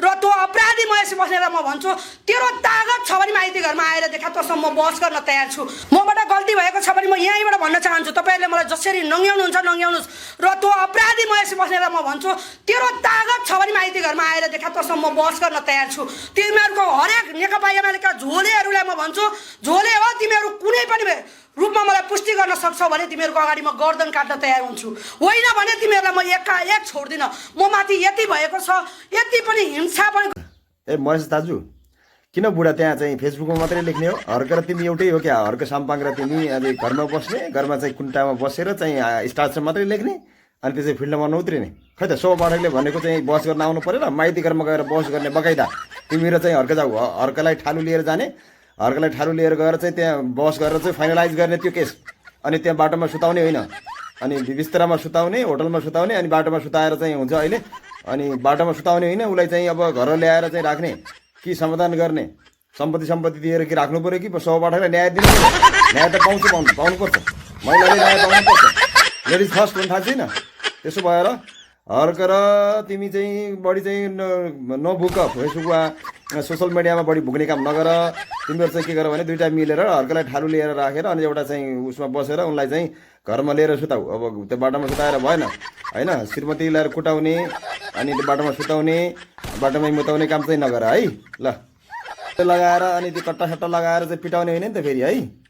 र त्यो अपराधी महेश बस्नेर म भन्छु तेरो तागत छ भने माइती घरमा आएर देखा तँसँग म बहस गर्न तयार छु। मबाट गल्ती भएको छ भने म यहीँबाट भन्न चाहन्छु तपाईँहरूले मलाई जसरी नङ्ग्याउनुहुन्छ नङ्ग्याउनुहोस्। र त्यो अपराधी महेश बस्नेर म भन्छु तेरो तागत छ भने माइती घरमा आएर देखा तँसँग म बहस गर्न तयार छु। तिमीहरूको हरेक नेकपा एमालेका झोलेहरूलाई म भन्छु झोले हो तिमीहरू कुनै पनि रूपमा मलाई पुष्टि गर्न सक्छौ भने तिमीहरूको अगाडि म गर्दन काट्न तयार हुन्छु। होइन भने तिमीहरूलाई म एकाएक छोड्दिनँ। म माथि यति भएको छ यति पनि हिंसा पनि। ए महेश दाजु किन बुढा त्यहाँ चाहिँ फेसबुकमा मात्रै लेख्ने हो? हर्क र तिमी एउटै हो क्या? हर्क साम्पाङ र तिमी अहिले घरमा बस्ने, घरमा चाहिँ कुन्टामा बसेर चाहिँ स्टार्च मात्रै लेख्ने अनि त्यसै फिल्डमा नउत्रिने। खै त शोभा पाठकले भनेको चाहिँ बहस गर्न आउनु पऱ्यो र माइती घरमा गएर बहस गर्ने बकाइदा तिमी र चाहिँ हर्क जाऊ। हर्कलाई ठालु लिएर जाने, हर्कलाई ठालु लिएर गएर चाहिँ त्यहाँ बहस गरेर चाहिँ फाइनलाइज गर्ने त्यो केस। अनि त्यहाँ बाटोमा सुताउने होइन, अनि बिस्तरामा सुताउने, होटलमा सुताउने, अनि बाटोमा सुताएर चाहिँ हुन्छ अहिले। अनि बाटोमा सुताउने होइन, उसलाई चाहिँ अब घर ल्याएर चाहिँ राख्ने कि समाधान गर्ने, सम्पत्ति दिएर कि राख्नु पऱ्यो कि शोभा पाठकलाई न्याय दिनु पऱ्यो। न्याय त पाउनुपर्छ, महिलाले न्याय पाउनुपर्छ। लेडिज फर्स्ट भन्नु थाहा छैन? त्यसो भएर हर्क र तिमी चाहिँ बढी चाहिँ नभुक, फेसबुकमा सोसल मिडियामा बढी भुक्ने काम नगर। तिमीहरू चाहिँ के गर भने दुइटा मिलेर हर्कलाई ठालु लिएर राखेर अनि एउटा चाहिँ उसमा बसेर उनलाई चाहिँ घरमा लिएर सुताऊ। अब त्यो बाटोमा सुताएर भएन होइन, श्रीमती लिएर कुटाउने अनि त्यो बाटोमा सुताउने, बाटोमै मुताउने काम चाहिँ नगर है। ल लगाएर अनि त्यो कट्टा सट्टा लगाएर चाहिँ पिटाउने होइन नि त फेरि है।